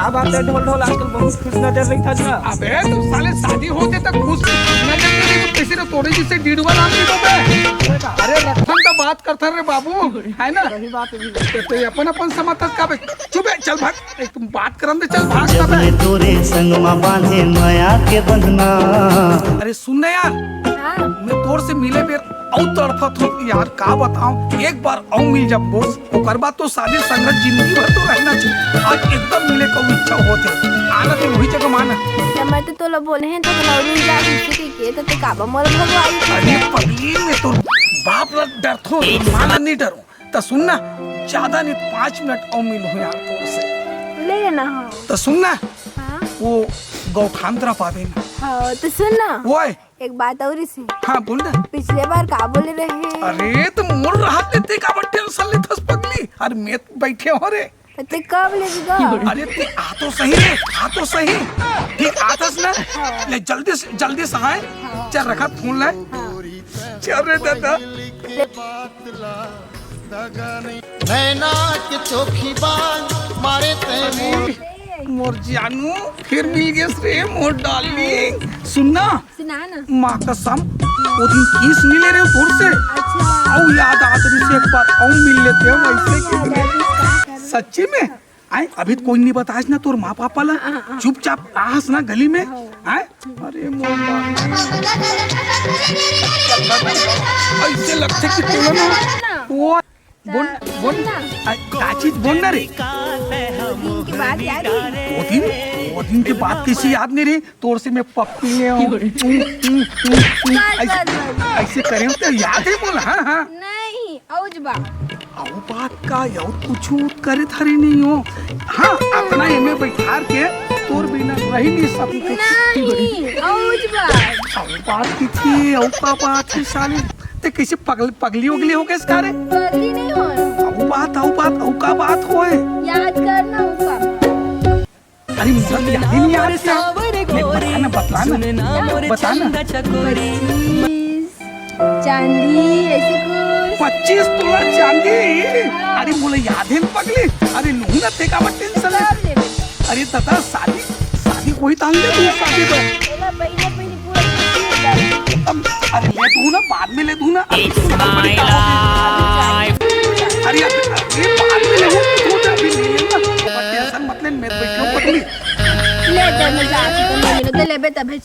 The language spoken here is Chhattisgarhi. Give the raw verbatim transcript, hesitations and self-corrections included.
अब आप तो ढोल ढोल आजकल बहुत खुश नजर रहिथस ना। अबे तो साले शादी होथे त खुश नजर नहीं तो कैसे रे तोरे जैसे डीडवा नाम की तो बे। अरे रखन तो बात करता रे बाबू, है ना? सही बात है। तो, तो अपन अपन समझता का बे? चुप है, चल भाग। एक तुम बात करन दे, चल भाग जब ना बे। ले तोरे संग मा बांधे मया के बंधना। अरे सुन ना यार, हाँ। मैं तोर से मिले बेर अउ तड़फत हूँ यार, का बताऊँ, एक बार अउ मिल जा बोस, ओकर बाद तो शादी संगत जिंदगी भर तो रहना चाहिए। आज एकदम मिले का इच्छा होत है, आना तो वही जगह माना। त मैं तो तोला बोले हैं तो नौरी जा किसी के के तो ते काबा मोर भगवान। अरे पगली, मैं तो बाप ला डरथो, माँ ला नहीं डरूँ। त सुन ना, ज्यादा नहीं तो पाँच मिनट अउ मिलहूँ यार तोर से। ले ना हो। त सुन ना, हाँ। वो गौठान तरफ आ देना। हाँ, त सुन ना। ओए, एक बात और से। हाँ, बोल ना। पिछले बार का बोले रहे? अरे, तो मोर रहत ले ते काबर टेंशन लेथस पगली? अरे, मैं तो बैठे हो रे। तो ते कब ले गा? अरे, ते आ तो सही रे, आ तो सही। ठीक आथस ना? हाँ। ले, जल्दी से, जल्दी से आए। हाँ। चल, रखा फोन ले। हाँ। चल रे दादा। ले। नैना के चोखी बान मारे ते मोर। मोर जानू, फिर मिल गेस रे मोर डार्लिंग। सुन ना, सुना ना। माँ कसम, वो दिन किस मिले रे तोर से। अच्छा। अउ याद आत रहिस एक बार, अउ मिल लेते हैं वैसे हाँ, के। याद आत रहिस, का करे? सच्ची में? आए, अभी तो कोई नहीं बताइस ना तोर माँ पापा ला। हाँ, हाँ। चुपचाप आहस ना गली में। हाँ। आए? अरे मोर बाप। ऐसे लगथे कि तोला ना, वो बोल, बोल। सुन ना। आ, का चीज बोल ना रे? वो दिन की बात याद है? वो दिन, वो दिन की बात किसी याद नहीं रही। तोर से मैं पप्पी ले आऊं। हम्म, हम्म, हम्म, हम्म। बस, ऐसे, बस, बस। ऐसे करे हो तो याद है बोल, हाँ, हाँ। नहीं, औज बा। अउ बात का, अउ कुछ करे थारी नहीं हो। हाँ, अपना एमे बैठार के तोर बिना रही नहीं सकते। नहीं, औज बा। अउ बात की थी, अउ का बात है साली? ते कैसे पगल-, पगली उगली हो गए सारे? पगली नहीं हो। अउ बात, अउ बात, अउ का बात होए? याद करना होगा। अरे, मतलब, याद ही नहीं आता। नहीं, बता ना, बता ना। बता ना। पच्चीस चांदी, ऐसे कुछ। पच्चीस तोला चांदी? हाँ। अरे, मोला याद है ना, पगली। अरे, नहूं ना, ते काबर टेंशन ले। सब लेबे। अरे, दादा, शादी, शादी कोई तान दे, तू शादी पर। एला पहले, पहले पूरा अब, अरे, ले तू ना, बाद में ले तू ना। अभी तो बड़ी का हो गई। अरे, अरे, अरे, बाद में ले, वो तो अभी ले लेना। टेंशन मत ले, मैं बैठा हूँ, पगली। ले, दे, मैं जाती हूँ, ले, ले, ले, ले, बेटा, भेज।